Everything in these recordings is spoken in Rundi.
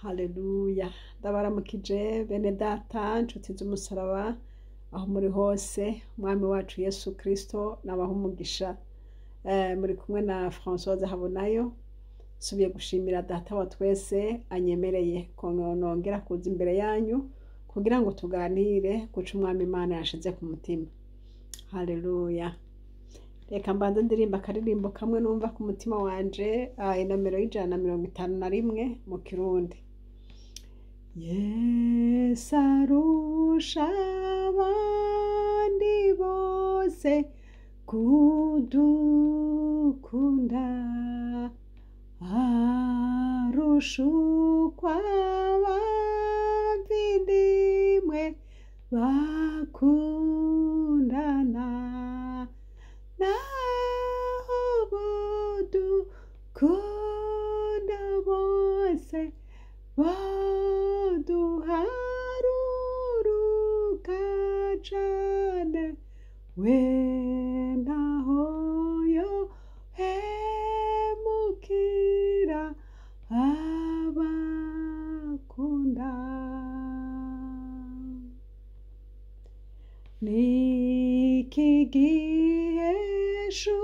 Haleluya. Ndabaramukije bene data, nshuti z'umusaraba, aho muri hose, Umwami wacu Yesu Kristo nabaha umugisha. Muri kumwe na Françoise Habonayo. Nsubiye gushimira data wa twese anyemereye ko nongera kuza imbere yanyu kugira ngo tuganire kuco Umwami Imana yashize ku mutima. Haleluya. Reka mbanze ndirimba akaririmbo kamwe numva ku mutima wanje, inomero y'151 mu Kirundi. Yesu arusha abandi bose kudukunda, arusha uko abavandimwe bakundana, naho bodukunda bose boduharuruka cane, we ntaho yohemukira abakunda. Niki gihesha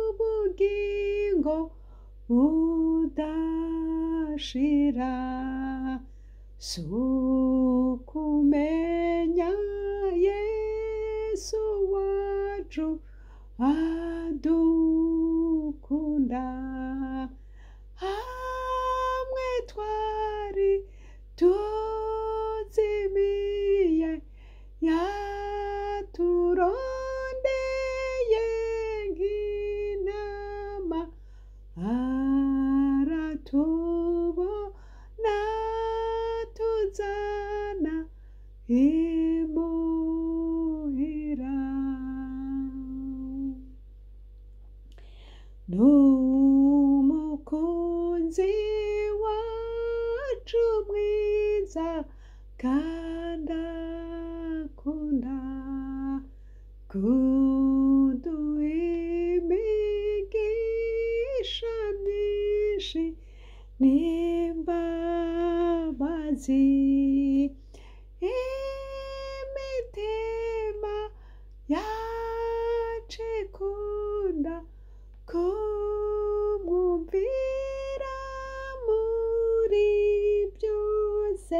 ubugingo budashira, si ukumenya Yesu wacu adukunda, hamwe twari tuzimiye yaturondeye nk'intama, aratubona tuzana imuhira. N'umukunzi wacu mwiza kandi akunda kuduha imigisha myinshi n'imbabazi, imitima yacu ikunda kumwumvira muri byose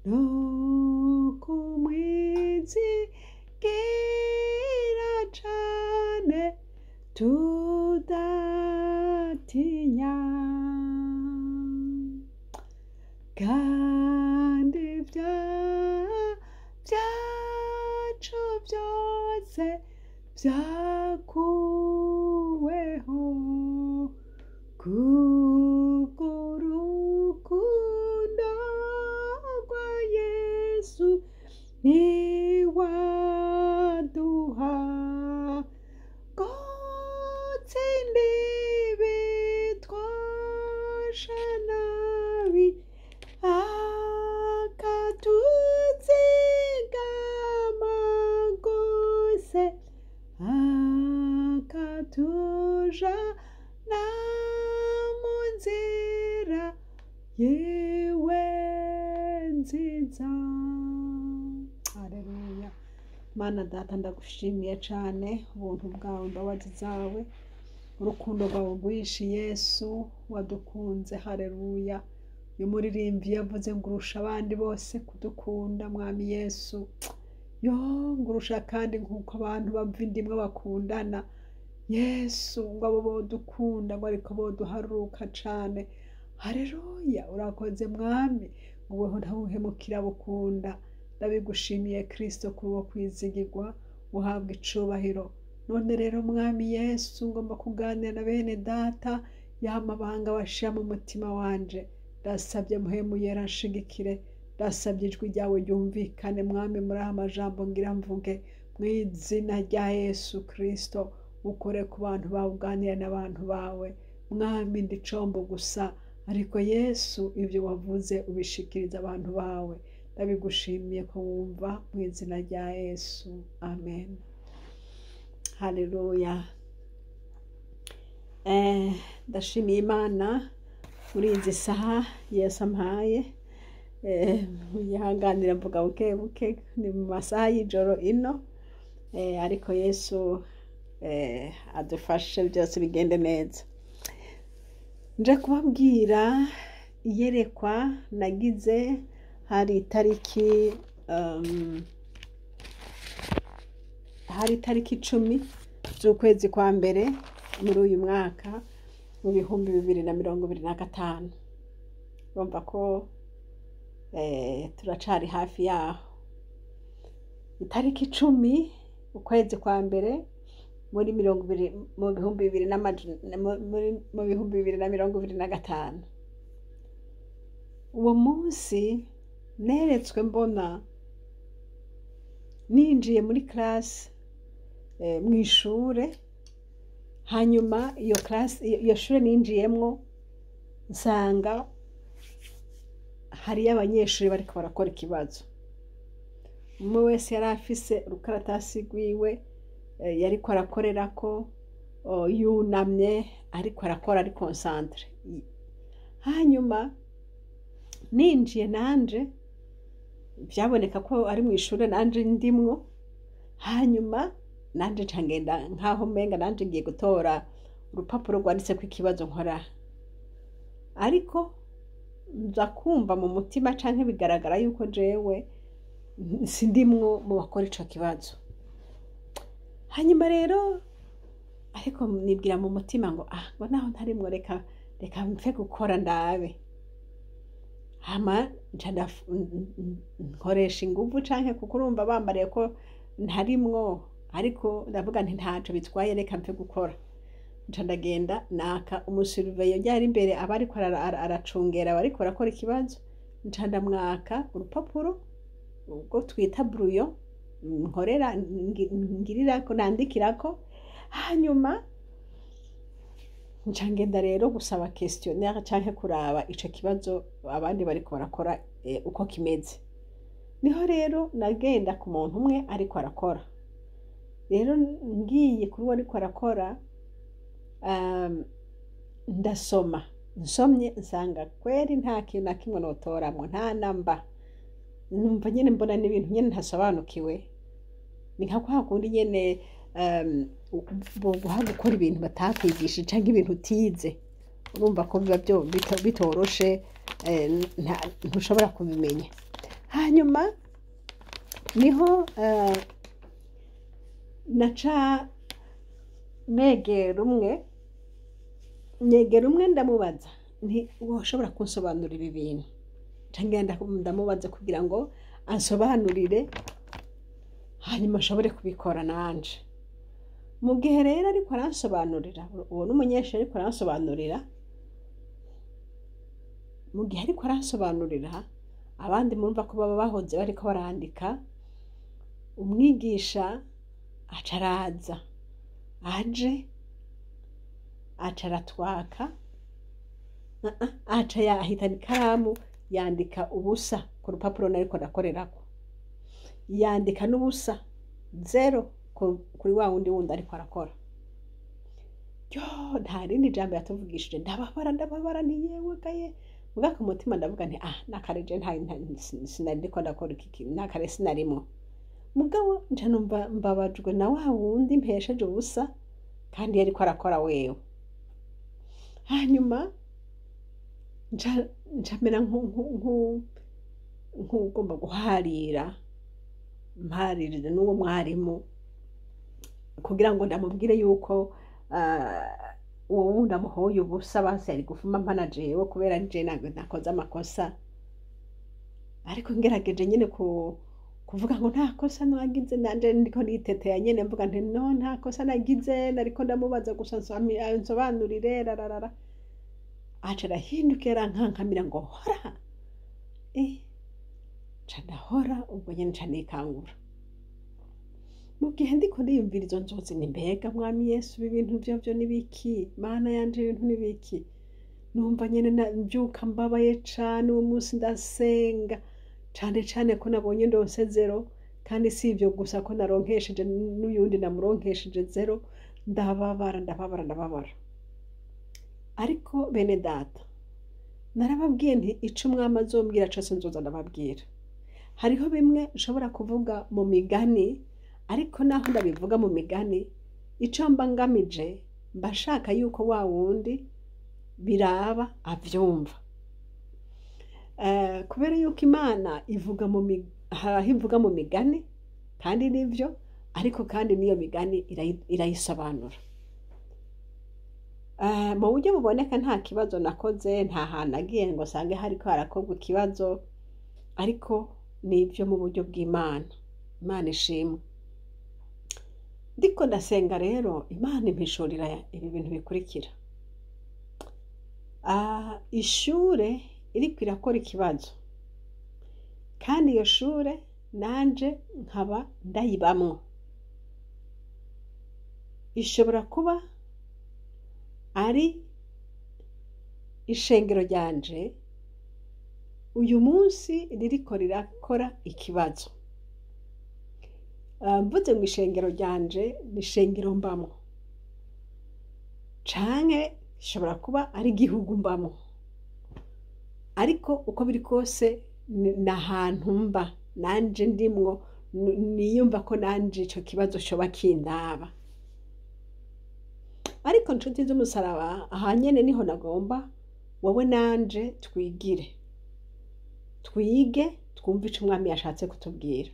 no kumwizigira cane tudatinya, kandi ibyaha byacu byose byakuweho kubw'urukundo rwa Yesu niwaduha gutsinda ibitwosha nabi, akatuzigama rwose, akatujana mu nzira yiwe nziza. Haleluya. Mana data, ndagushimiye cane ubuntu bwawe, imbabazi zawe, urukundo rwawe rwinshi Yesu wadukunze. Haleluya. Uyu muririmbyi yavuze ngo urusha abandi bose kudukunda Mwami Yesu, yo ngurusha kandi nk'uko abantu bava indimwe bakundana. Yesu ngo abo bodukunda ngo ariko boduharuka cane. Haleluya. Urakoze Mwami, ngo weho ntawuhemukira bukunda. Ndabigushimiye Kristo kuri uwo kwizigirwa, uhabwa icubahiro. None rero Mwami Yesu, ngomba kuganira na bene data ya mabanga washira mu mutima wanje. Ndasabye Mpwemu Yera nshigikire, ndasabye ijwi ryawe ryumvikane Mwami muri aya majambo ngira mvuge, mu izina rya Yesu Kristo. Ukore ku bantu bawe, uganire n'abantu bawe Mwami. Ndi combo gusa, ariko Yesu ibyo wavuze ubishikiriza abantu bawe. Ndabigushimiye ko wumva mu izina rya Yesu, amen. Haleluya. Ndashimiye Imana Muri izi saha Yesu ampaye, yihanganira mvuga buke buke, ni mu masaha y'ijoro ino, ariko Yesu adufashe byose bigende neza. Nje kubabwira iyerekwa nagize hari itariki hari itariki 10 z'ukwezi kwa mbere muri uyu mwaka mu 2025. Urumva ko turacari hafi yaho. Itariki 10 ukwezi kwa mbere muri 20 mu 2000 mu 2025. Uwo munsi neretswe mbona ninjiye muri classe, mw'ishure, hanyuma iyo classe, iyo shure ninjiyemwo, nsanga hariyo abanyeshuri bariko barakora ikibazo. Umwe wese yari afise urukaratasi rwiwe, yariko arakorerako, yunamye ariko arakora ari concentré. Hanyuma ninjiye nanje, vyaboneka ko ari mw'ishure nanje ndimwo, hanyuma nanje nca ngenda nkaho umenga nanje ngiye gutora urupapuro rwanditseko ikibazo nkora. Ariko nza kumva mu mutima canke bigaragara yuko jewe sindimwo mu bakora ico kibazo. Hanyuma rero ariko nibwira mu mutima ngo ah, ngo naho ntarimwo, reka mpfe gukora ndabe. Hama nca nkoresha inguvu canke kuko urumva bambariye ko ntarimwo, ariko ndavuga nti ntaco bitwaye, reka mpfe gukora. Nca ndagenda naka umusurveillant yari imbere aba ariko aracungera abariko barakora ikibazo, nca ndamwaka urupapuro ubwo twita brouillon, nkorera ngirirako nandikirako. Hanyuma nca ngenda rero gusaba questionnaire canke kuraba ico kibazo abandi bariko barakora, uko kimeze. Niho rero nagenda ku muntu umwe ariko arakora. Rero ngiye kuri uwo ariko arakora, ndasoma, nsomye nsanga kweri nta kintu na kimwe notoramwo, nta namba. Numva nyene mbona n'ibintu nyene ntasobanukiwe, ni nka kwa kundi nyene boguha gukora ibintu batakwigishije canke ibintu utize, urumva ko biba bitoroshe, ntushobora kubimenya. Hanyuma niho naca negera umwe, nyegera umwe, ndamubaza nti: "Woshobora kunsobanurira ibi bintu?" Nca ngenda ndamubaza kugira ngo ansobanurire, hanyuma nshobore kubikora nanje. Mu gihe rero ariko aransobanurira, uwo n'umunyeshuri ariko aransobanurira, mu gihe ariko aransobanurira, abandi murumva ko baba bahoze bariko barandika, umwigisha aca araza, aje aca aratwaka, aca yahitana ikaramu yandika ubusa ku rupapuro nariko ndakorerako, yandika n'ubusa zéro kuri wa wundi wundi ariko arakora. Yo, nta rindi jambo yatuvugishije. Ndababara, ndababara, nti: "Yewe gaye!" Muga ku mutima ndavuga nti: "Ah, nakare je sinari ndiko ndakora iki, nakare sinarimwo." Mugabo nca numva mbabajwe na wa wundi mpesheje ubusa kandi yariko arakora wewe. Hanyuma nca mera nk'ugomba guharira, mparirira n'uwo mwarimu kugira ngo ndamubwire yuko uwo wundi amuhoye ubusa, basi yari gufuma mpana jewe kubera ari je nakoze amakosa. Ariko ngerageje nyene kuvuga ngo nta kosa nagize, nanje ndiko niteteya nyene, mvuga nti: "No, nta kosa nagize, nariko ndamubaza gusa ansobanurire rararara." Aca arahindukira, arankankamira ngo: "Hora!" Nca ndahora. Ubwo nyene nca nikangura. Mu gihe ndiko ndiyumvira izo nzozi, ni mbega Mwami Yesu, ibi bintu vyovyo ni biki? Mana yanje, ibintu ni biki? Numva nyene mvyuka mbabaye cane. Uwo munsi ndasenga cane cane ko nabonye ndonse zéro, kandi si ivyo gusa, ko naronkesheje n'uyundi namuronkesheje zéro. Ndababara, ndababara, ndababara. Ariko bene data Narababwiye nti ico umwami azombwira cose nzoza ndababwira. Hariho bimwe nshobora kuvuga mu migani, ariko naho ndabivuga mu migani, ico mba ngamije mba nshaka yuko wa wundi biraba avyumva. Kubera yuko Imana ivuga mu hari aho ivuga mu migani, kandi nivyo, ariko kandi n'iyo migani irayisobanura. Mu buryo buboneka nta kibazo nakoze, nta hantu nagiye ngo nsange hariko harakorwa ikibazo, ariko nivyo mu buryo bw'Imana. Imana ishimwe. Ndiko ndasenga rero, Imana impishurira ibi bintu bikurikira. Ishure iriko irakora ikibazo, kandi iyo shure nanje nkaba ndayibamwo. Ishobora kuba ari ishengero ryanje uyu munsi ririko rirakora ikibazo. Mvuze ngo ishengero ryanje ni ishengero mbamwo, canke ishobora kuba ari igihugu mbamwo, ariko uko biri kose ni ahantu mba nanje ndimwo, niyumva ko nanje ico kibazo coba kindaba. Ariko nshuti z'umusaraba, aha nyene niho nagomba wowe nanje twigire, twige twumve ico umwami yashatse kutubwira.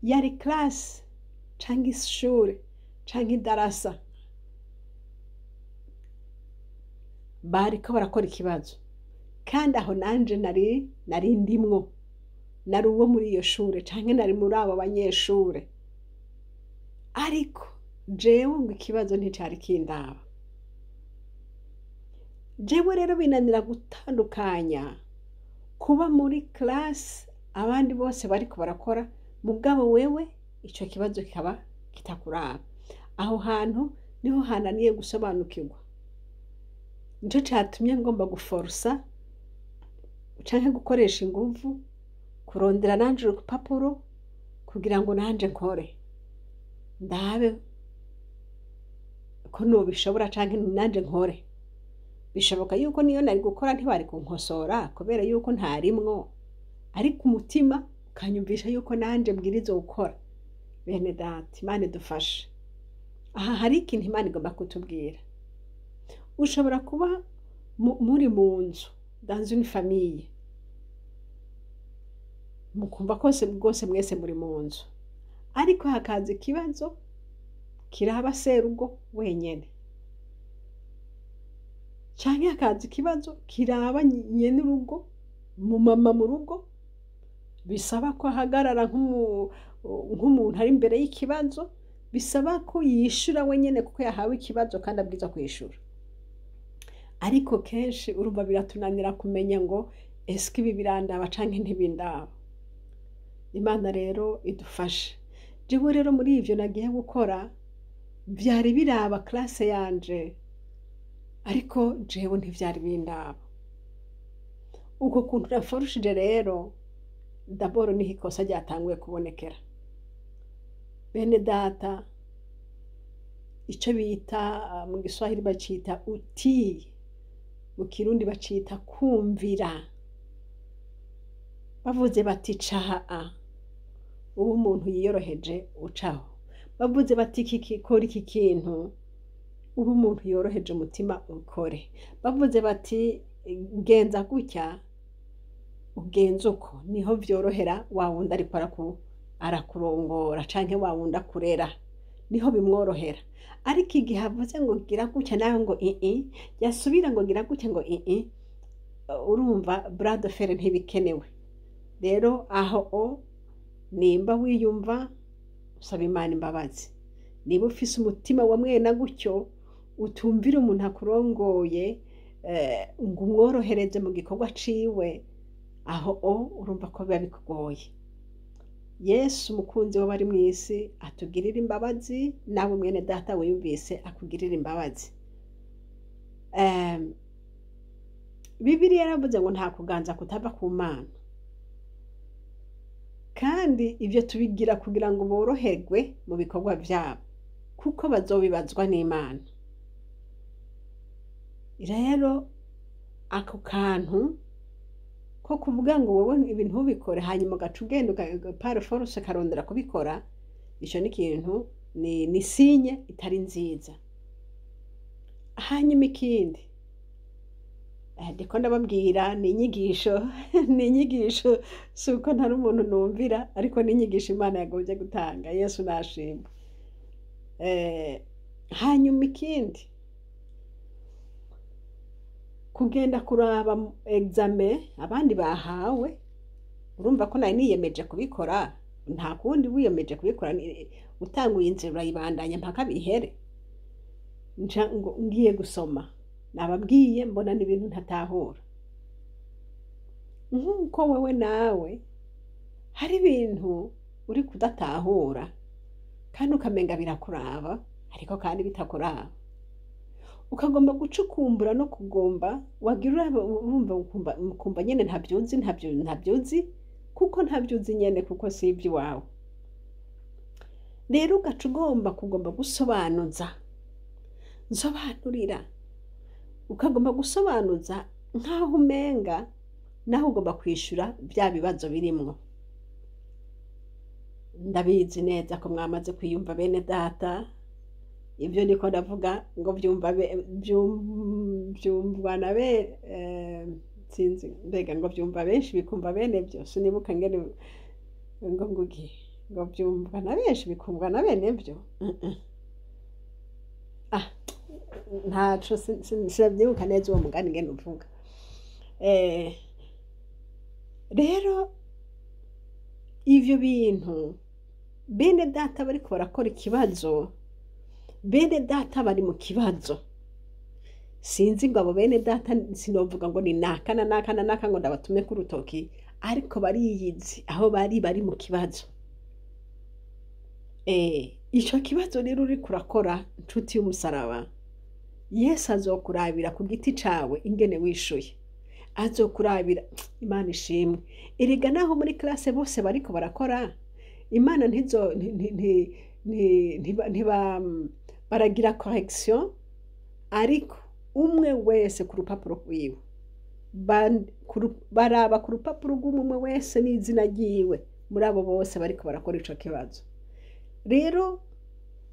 Yari classe canke ishure canke idarasa, bariko barakora ikibazo, kandi aho nanje nari ndimwo, nari uwo muri iyo shure canke nari muri abo banyeshure, ariko jewe ngo ikibazo nticari kindaba. Jewe rero binanira gutandukanya kuba muri classe abandi bose bariko barakora, mugabo wewe ico kibazo kikaba kitakuraba. Aho hantu niho hananiye gusobanukirwa. Nico catumye ngomba guforsa canke gukoresha inguvu kurondera nanje urupapuro kugira ngo nanje nkore, ndabe ko nobishobora canke nanje nkore. Bishoboka yuko niyo nari gukora ntibari kunkosora kubera yuko ntarimwo, ariko umutima ukanyumvisha yuko nanje mbwiriza gukora. Bene data, Imana idufashe. Aha hari ikintu Imana igomba kutubwira. Ushobora kuba muri mu nzu, dans une famille, mukumva kose rwose mwese muri mu nzu, ariko hakaza ikibazo kiraba serugo wenyene, canke hakaza ikibazo kiraba nyene urugo, mu mama mu rugo, bisaba ko ahagarara nk'umuntu ari imbere y'ikibazo, bisaba ko yishura wenyene kuko yahawe ikibazo kandi abwirizwa kwishura. Ariko kenshi urumva biratunanira kumenya ngo eske ibi birandaba canke ntibindaba. Imana rero idufashe. Jewe rero muri ivyo nagiye gukora vyari biraba classe yanje, ariko jewe ntivyari bindaba. Uko kuntu naforushije rero, daboro niho ikosa ryatanguye kubonekera. Bene data, ico bita mu Giswahili bacita utii, mu Kirundi bacita kumvira. Bavuze bati caha, ubu umuntu yiyoroheje ucaho. Bavuze bati kora iki kintu, ubu umuntu yoroheje umutima ukore. Bavuze bati genza gutya, ugenze uko, niho vyorohera wa wundi ariko arakurongora canke wa wundi akurera, niho bimworohera. Ariko igihe avuze ngo gira gutya nawe ngo ii, yasubira ngo gira gutya ngo ii, urumva bras de fer ntibikenewe. Rero aho o nimba wiyumva usaba Imana imbabazi, niba ufise umutima wa mwena gutyo utumvira umuntu akurongoye ngo umworohereze mu gikorwa ciwe, aho o urumva ko biba bikugoye. Yesu umukunzi w'abari mw'isi atugirira imbabazi, nawe mwene data wiyumvise akugirira imbabazi. Bibiliya yaravuze ngo nta kuganza kutava ku Mana, kandi ivyo tubigira kugira ngo boroherwe mu bikorwa vyabo, kuko bazobibazwa n'Imana. Rero Ako kantu ko kuvuga ngo wowe ibintu ntubikore, hanyuma ugaca ugenda par force ukarondera kubikora, ico ni ikintu, ni signe itari nziza. Hanyuma ikindi, ndiko ndababwira ni inyigisho, ni inyigisho, si uko ntari umuntu numvira, ariko ni inyigisho Imana yagombye gutanga. Yesu nashimwe. Hanyuma ikindi, kugenda kuraba examen abandi bahawe, urumva ko nari niyemeje kubikora, nta kundi, wiyemeje kubikora utanguye inzira urayibandanya mpaka bihere. Nca ngo ngiye gusoma, nababwiye mbona n'ibintu ntatahura. Nk'uko wewe nawe hari ibintu uri kudatahura kandi ukamenga birakuraba, ariko kandi bitakuraba, ukagomba gucukumbura no kugomba wagira uraba urumva ukumva nyene ntavyuzi, ntavyuzi, kuko ntavyuzi nyene, kuko si ivy'iwawe. Rero ugaca ugomba kugomba gusobanuza, nsobanurira, ukagomba gusobanuza nk'aho umenga naho ugomba kwishura bya bibazo birimwo. Ndabizi neza ko mwamaze kwiyumva, bene data, ibyo niko ndavuga ngo byumva byumvwa na be, sinzi mbega ngo byumva benshi bikumva bene byo, sinibuka ngene ngo ngugi ngo byumvwa na benshi bikumvwa na bene byo. Ah, ntaco, sinavyibuka neza uwo mugani ngene uvuga. Rero ivyo bintu, bene data bariko barakora ikibazo, bene data bari mu kibazo, sinzi ngo abo bene data, sinovuga ngo ni naka na naka na naka ngo ndabatume ku rutoki, ariko bariyizi aho bari, bari mu kibazo. Ico kibazo rero uriko urakora, nshuti y'umusaraba, Yesu azokurabira ku giti cawe ingene wishuye, azokurabira. Imana ishimwe. Erega naho muri classe bose bariko barakora, Imana ntizo ntiba baragira correction, ariko umwe wese ku rupapuro rwiwe. Baraba ku rupapuro rw'umwe wese n'izina ryiwe muri abo bose bariko barakora ico kibazo. Rero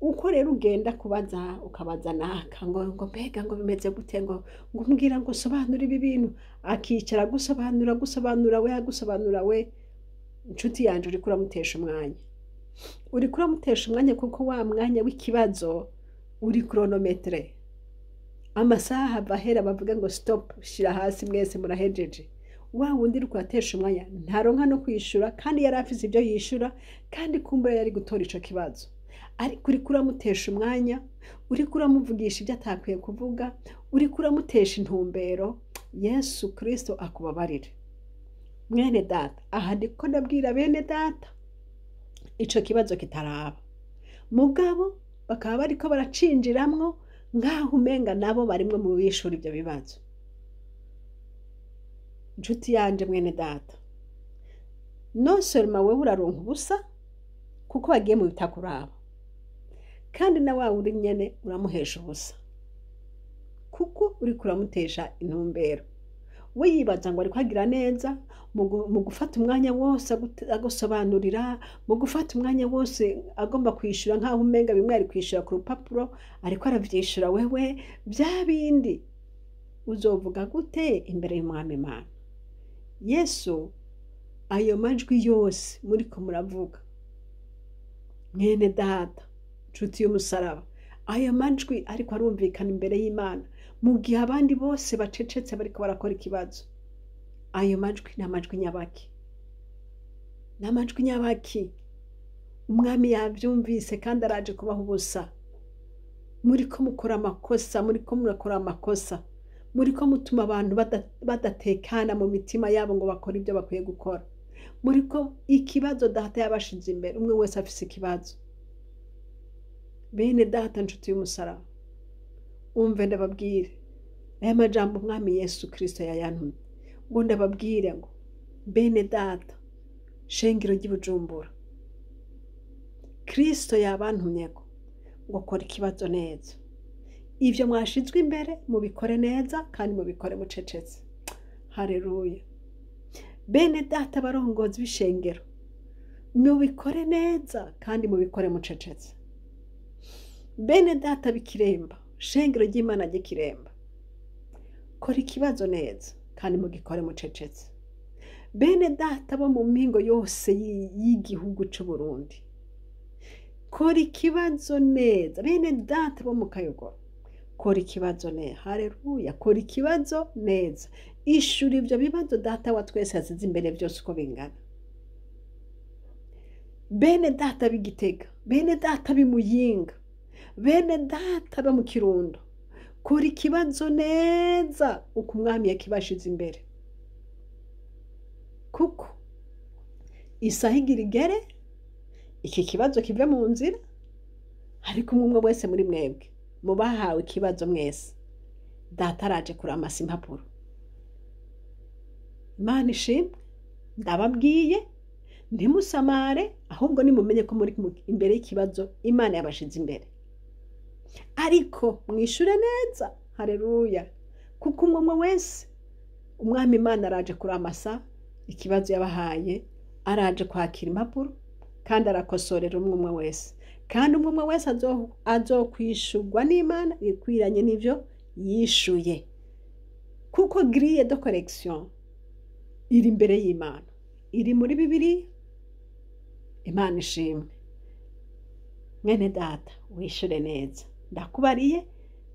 uko rero ugenda kubaza, ukabaza naka ngo mbega ngo bimeze gute, ngo mbwira, ngo sobanura ibi bintu, akicara gusobanura, gusobanura we, agusobanura we, inshuti yanje, uriko uramutesha umwanya, uriko uramutesha umwanya, kuko wa mwanya w'ikibazo uri chronométré. Amasaha bahera bavuga ngo stop, shira hasi, mwese murahejeje, wa wundi uriko uratesha umwanya ntaronka no kwishura, kandi yari afise ibyo yishura, kandi kumbura yari gutora ico kibazo, ariko uriko uramutesha umwanya, uriko uramuvugisha ibyo atakwiye kuvuga, uriko uramutesha intumbero. Yesu Kristo akubabarire, mwene data. Aha ndiko ndabwira bene data ico kibazo kitaraba, mugabo bakaba bariko baracinjiramwo nk'aho umenga nabo barimwo mu bishura ibyo bibazo. Inshuti yanje, mwene data, non seulement wewe uraronka ubusa kuko wagiye mu bitakuraba, kandi na wa uri nyene uramuhesha ubusa kuko uriko uramutesha intumbero. We yibaza ngo ariko agira neza mu gufata umwanya wose agusobanurira, mu gufata umwanya wose agomba kwishyura nk'aho umenga bimwe ari kwishyura ku rupapuro, ariko aravyishura wewe. Bya bindi uzovuga gute imbere y'Umwami Imana Yesu? Ayo majwi yose muriko muravuga, mwene data, nshuti y'umusaraba, ayo majwi ariko arumvikana imbere y'Imana mu gihe abandi bose bacecetse bariko barakora ikibazo, ayo majwi ni amajwi nyabaki? Ni amajwi nyabaki? Umwami yavyumvise kandi araje kubaha ubusa. Muriko mukora amakosa, muriko murakora amakosa, muriko mutuma abantu badatekana mu mitima yabo ngo bakore ibyo bakwiye gukora. Muriko ikibazo data yabashize imbere, umwe wese afise ikibazo. Bene data, nshuti y'umusaraba, umve ndababwire aya majambo Umwami Yesu Kristo yayantumye ngo ndababwire ngo bene data, shengero ry'Ibujumbura, Kristo yabantumyeko ngo kora ikibazo neza, ivyo mwashizwe imbere mubikore neza kandi mubikore mucecetse. Hareruya. Bene data barongozi b'ishengero, mubikore neza kandi mubikore mucecetse. Bene data b'Ikiremba, shengero ry'Imana ry'Ikiremba, kora ikibazo neza kandi mugikore mucecetse. Bene data bo mu mpingo yose y'igihugu c'u Burundi, kora ikibazo neza. Bene data bo mu Kayogoro, kora ikibazo neza. Hareruya, kora ikibazo neza. Ishura ivyo bibazo data wa twese yasize imbere byose uko bingana. Bene data b'Igitega, bene data b'Imuyinga, bene data bo mu Kirundo, kora ikibazo neza uko umwami yakibashize imbere, kuko isaha igira igere iki kibazo kive mu nzira. Ariko umwe wese muri mwebwe mubahawe ikibazo mwese, data araje kuramasa impapuro. Imana ishimwe, ndababwiye ntimusamare, ahubwo nimumenye ko muri imbere y'ikibazo Imana yabashize imbere, ariko mwishure neza. Hareruya, kuko umwe wese umwami Imana araje kuramasa ikibazo yabahaye, araje kwakira impapuro kandi arakosorera umwe umwe wese, kandi umwe umwe wese azokwishurwa n'Imana bikwiranye n'ivyo yishuye, kuko grille de correction iri imbere y'Imana, iri muri Bibiliya. Imana ishimwe. Mwene data, wishure neza, ndakubariye,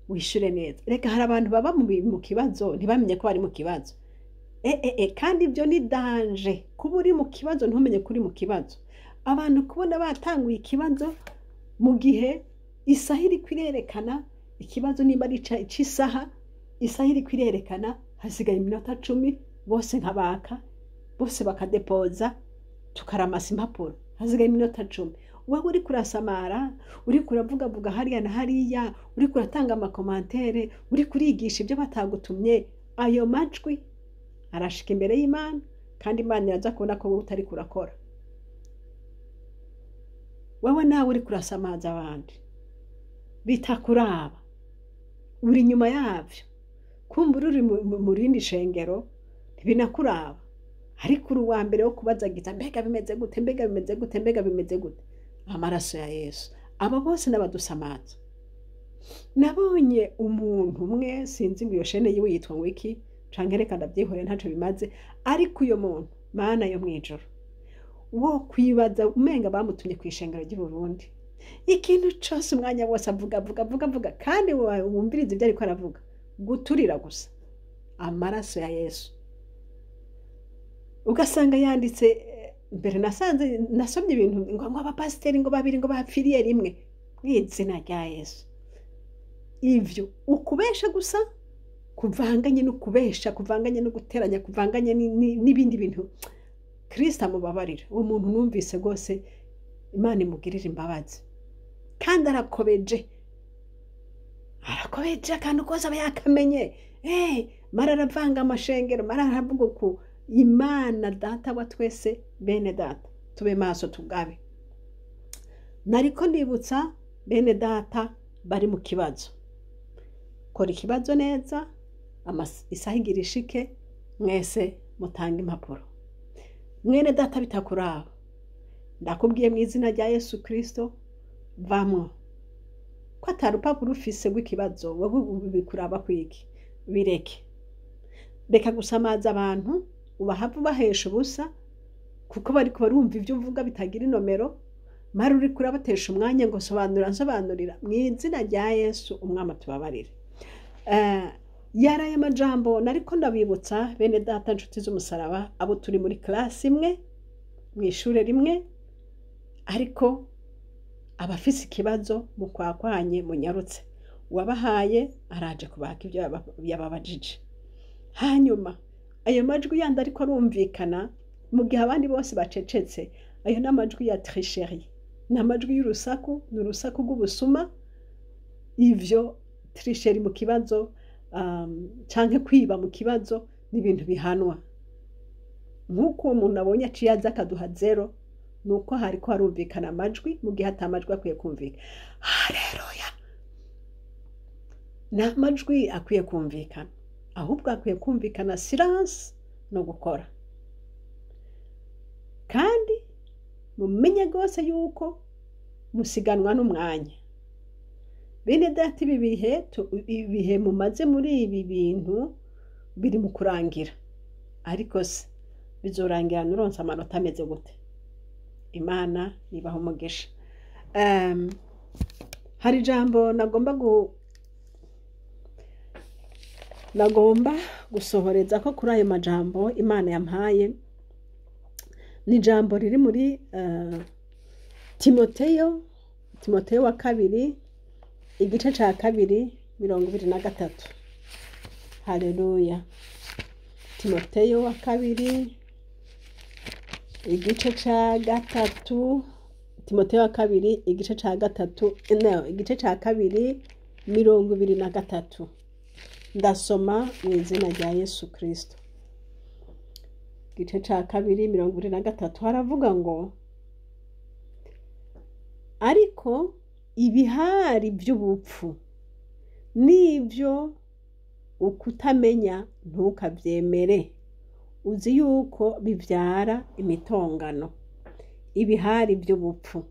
wishure neza. Reka hari abantu baba mu kibazo ntibamenye ko bari mu kibazo. Kandi ibyo ni danger, kuba uri mu kibazo ntumenye ko uri mu kibazo. Abantu kubona batanguye ikibazo mu gihe isaha iriko irerekana ikibazo, nimba ari ic'isaha, isaha iriko irerekana hasigaye iminota 10, bose nkabaka, bose bakadepoza, tukaramasa impapuro, hasigaye iminota 10. Wewe uriko urasamara, uriko uravugavuga hariya na hariya, uriko uratanga ama commentaires, uriko urigisha ibyo batagutumye, ayo majwi arashika imbere y'Imana, kandi Imana iraza kubona ko wowe utariko urakora. Wewe nawe uriko urasamaza abandi bitakuraba, uri inyuma yavyo, kumbura uri mu rindi shengero ntibinakuraba, ariko uri uwa mbere wo kubazagiza, mbega bimeze gute, mbega bimeze gute, mbega bimeze gute. Amaraso ya Yesu, abo bose n'abadusamaza. Nabonye umuntu umwe, sinzi ngo iyo chaîne yiwe yitwa ngo iki, canke reka ndabyihorere ntaco bimaze, ariko uyo muntu, Mana yo mwijuru, wo kwibaza umenga bamutumye kw'ishengero ry'i Burundi. Ikintu cose umwanya wose avuga avuga avuga avuga, kandi wumviriza ibyo ariko aravuga, guturira gusa. Amaraso ya Yesu. Ugasanga yanditse mbere, nasanze nasomye ibintu ngo abapasiteri ngo babiri ngo bapfiriye rimwe, mw'izina rya Yesu. Ivyo ukubesha gusa, kuvanganye no kubesha, kuvanganye no guteranya, kuvanganye n'ibindi bintu. Kristo amubabarira uwo muntu, numvise rwose Imana imugirira imbabazi, kandi arakobeje, arakobeje akantu kose aba yakamenye. Mara aravanga amashengero, mara aravuga uku. Imana data wa twese, bene data, tube maso tugabe. Nariko ndibutsa bene data bari mu kibazo, kora ikibazo neza, isaha igira ishike, mwese mutange impapuro. Mwene data bitakuraba, ndakubwiye mu izina rya Yesu Kristo, vamwo. Ko atari urupapuro ufise rw'ikibazo, wowe bikuraba kwiki? Bireke, reka gusamaza abantu, ubahava ubahesha ubusa, kuko bariko barumva ivyo uvuga bitagira inomero, mara uriko urabatesha umwanya ngo sobanura, nsobanurira. Mu izina rya Yesu, umwami atubabarire. Yaraye amajambo nariko ndabibutsa bene data, nshuti z'umusaraba, abo turi muri classe imwe, mw'ishure rimwe, ariko abafise ikibazo mukwakwanye, munyarutse, uwabahaye araje kubaka ibyo yababajije. Hanyuma ayo majwi yandi ariko arumvikana mu gihe abandi bose bacecetse, ayo ni amajwi ya tricherie, ni amajwi y'urusaku, ni urusaku rw'ubusuma. Ivyo tricherie mu kibazo canke kwiba mu kibazo ni ibintu bihanwa. Nk'uko uwo muntu abonye aciye aza akaduha 0, nuko hariko harumvikana amajwi mu gihe ata majwi akwiye kumvikana. Haleluya! Nta majwi akwiye kumvikana, ahubwo akwiye kumvikana silence. no gukora. Kandi mumenye rwose yuko musiganwa n'umwanya. Bene data, ibi bihe mumaze muri ibi bintu biri mu kurangira, ariko se bizorangira nuronse amanota ameze gute? Imana nibaha umugisha. Hari ijambo nagomba gusohoreza ko kuri ayo majambo Imana yampaye, ni ijambo riri muri Timoteyo wa kabiri igice ca 2 23. Haleluya. Timoteyo wa kabiri igice ca 3, Timoteyo wa kabiri igice ca 3, no, igice ca 2 23. Ndasoma mu izina rya Yesu Kristo. Igice ca 2 23 haravuga ngo: ariko ibihari by'ubupfu n'ibyo ukutamenya ntukabyemere, uzi yuko bibyara imitongano. Ibihari by'ubupfu,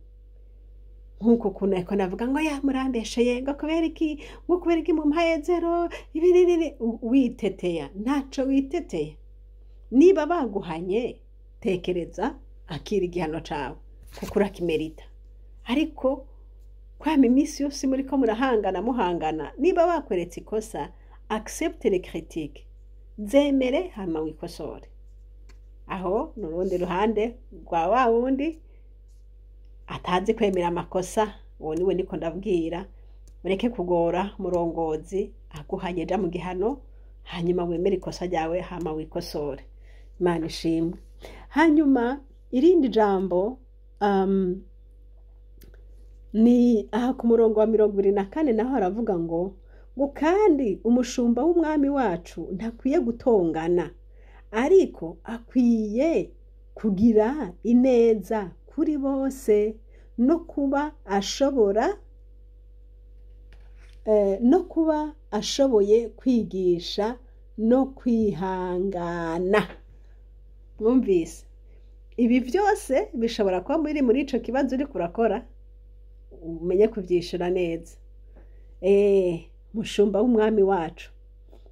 nkuko kuntu ariko navuga ngo ya murambesheye, ngo kubera iki, ngo kubera iki mumpaye 0 ibiriri, witeteya ntaco witeteye. Niba baguhanye tekereza akira igihano cawe kuko urakimerita. Ariko kwama iminsi yose muriko murahangana muhangana, niba bakweretse ikosa, accepte les critiques, zemere hama wikosore. Aho ni urundi ruhande rwa wa wundi atazi kwemera amakosa, uwo niwe niko ndabwira, ureke kugora murongozi aguhanye, ja mu gihano, hanyuma wemere ikosa ryawe hama wikosore. Imana ishimwe. Hanyuma irindi jambo ni aha ku murongo wa 24, naho haravuga ngo kandi umushumba w'umwami wacu ntakwiye gutongana, ariko akwiye kugira ineza kuri bose no kuba ashobora no kuba ashoboye kwigisha no kwihangana. Mwumvise ibi byose bishobora kuba muri ico kibazo uri kurakora, umenye kuvyishura neza. Mushumba w'umwami wacu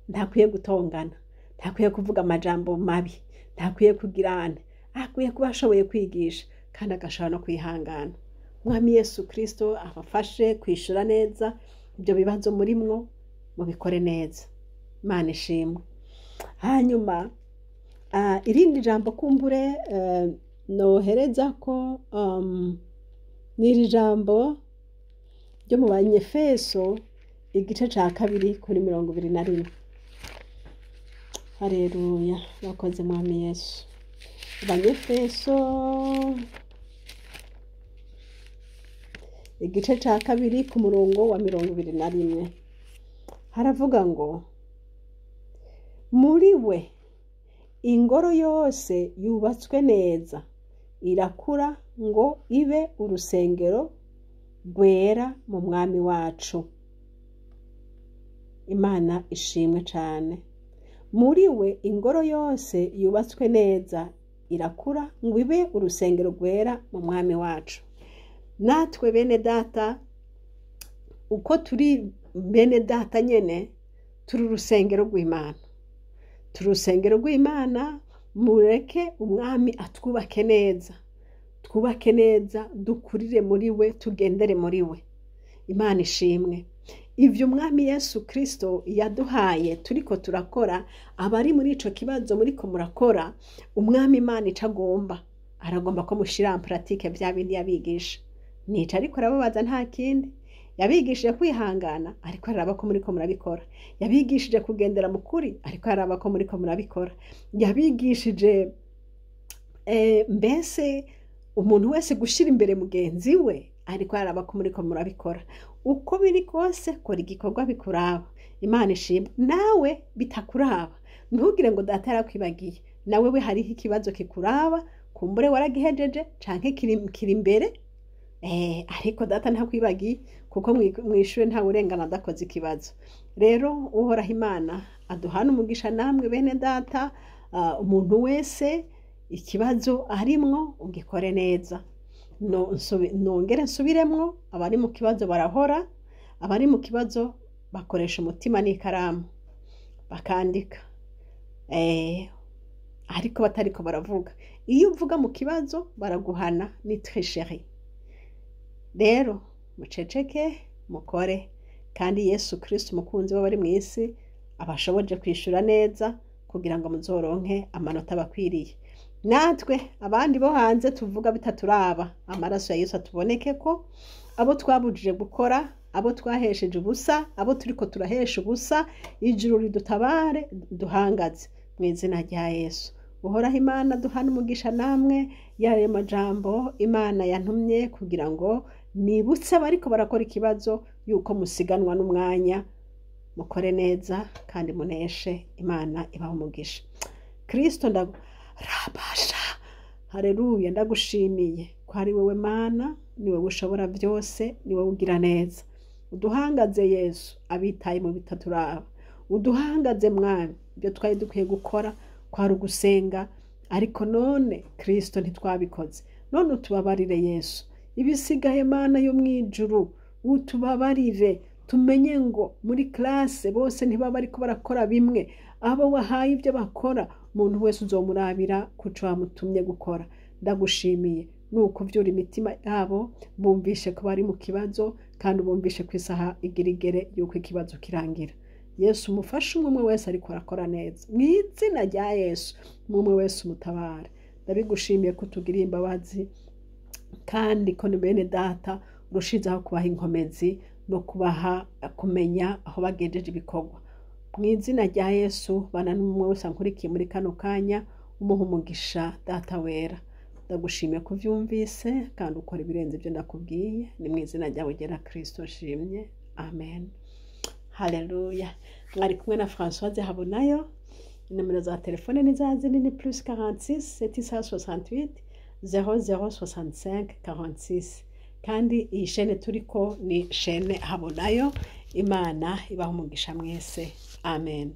ntakwiye gutongana, ntakwiye kuvuga amajambo mabi, ntakwiye kugirana, akwiye kuba ashoboye kwigisha kandi agashobora no kwihangana. Mwami Yesu Kristo abafashe kwishura neza ibyo bibazo murimwo, mubikore neza. Imana ishimwe. Hanyuma irindi jambo kumbure nohereza ko n'iri jambo ryo mu Banyefeso igice ca 2 kuri 21. Haleluya, bakoze Mwami Yesu. Abanyefeso igice ca 2 ku murongo wa 21 haravuga ngo: muri we ingoro yose yubatswe neza irakura ngo ibe urusengero rwera mu mwami wacu. Imana ishimwe cane. Muri we ingoro yose yubatswe neza irakura ngo ibe urusengero rwera mu mwami wacu. Natwe bene data, uko turi bene data nyene, turi urusengero rw'Imana. Turi urusengero rw'Imana, mureke umwami atwubake neza, twubake neza, dukurire muri we, tugendere muri we. Imana ishimwe. Ivyo umwami Yesu Kristo yaduhaye turiko turakora, abari muri ico kibazo muriko murakora, umwami Imana ico agomba, aragomba ko mushira en pratique vya bindi yabigisha. Nica ariko arababaza nta kindi. Yabigishije kwihangana, ariko araraba ko muriko murabikora. Yabigishije kugendera mu kuri, ariko araraba ko muriko murabikora. Yabigishije mbese umuntu wese gushira imbere mugenzi we, ariko araraba ko muriko murabikora. Uko biri kose kora igikorwa bikuraba. Imana ishimwe. Nawe bitakuraba, ntugire ngo data yarakwibagiye. Nawe we hariho ikibazo kikuraba, kumbure waragihejeje canke kiri imbere. Ariko data ntakwibagiye, kuko mwishure nta urengana adakoze ikibazo. Rero Uhoraho Imana aduhana umugisha namwe bene data. Umuntu wese ikibazo arimwo ugikore neza. Nongere nsubiremwo, abari mu kibazo barahora, abari mu kibazo bakoresha umutima n'ikaramu bakandika, ariko batariko baravuga. Iyo uvuga mu kibazo baraguhana, ni tricherie. Rero muceceke, mukore, kandi Yesu Kristo umukunzi w'abari mu isi abashoboje kwishura neza kugira ngo muzoronke amanota abakwiriye. Natwe abandi bo hanze tuvuga bitaturaba, amaraso ya Yesu atuboneke ko abo twabujije gukora, abo twahesheje ubusa, abo turiko turahesha ubusa, ijuru ridutabare duhangaze mu izina rya Yesu. Uhoraho Imana duhana umugisha namwe. Yayo majambo Imana yantumye kugira ngo nibutse abariko barakora ikibazo yuko musiganwa n'umwanya, mukore neza kandi muneshe. Imana ibaha umugisha. Kristo rabasha, haleluya, ndagushimiye ko ari wowe Mana, ni wowe ushobora byose, ni wowe ugira neza. Uduhangaze Yesu abitaye mu bitaturaba, uduhangaze Mwami. Ibyo twari dukwiye gukora kwari ugusenga, ariko none Kristo ntitwabikoze. None utubabarire Yesu. Ibisigaye Mana yo mwijuru utubabarire, tumenye ngo muri classe bose ntibaba bariko barakora bimwe. Abo wahaye ibyo bakora, umuntu wese uzomurabira kuco wamutumye gukora. Ndagushimiye nuko vyura imitima yabo, bumvishe ko bari mu kibazo, kandi bumvishe ko isaha igirigere yuko ikibazo kirangira. Yesu umufashe umwe wese ariko arakora neza, mu izina rya Yesu umwe wese umutabare. Ndabigushimiye ko utugiriye imbabazi, kandi ko ni bene data urushizeho kubaha inkomezi no kubaha kumenya aho bagejeje ibikorwa. Mu izina rya Yesu, bana n'umwe wese ankurikiye muri kano kanya, umuha umugisha Data wera. Ndagushimiye ko uvyumvise kandi ukora ibirenze ibyo ndakubwiye. Ni mu izina ryawe ryera Kristo nshimye, amen. Haleluya. Mwari kumwe na Françoise Habonayo. Inomero za telefone ni za zindi, ni plus 46 768 0065 46. Kandi iyi shene turiko ni shene Habonayo. Imana ibaha umugisha mwese, amen.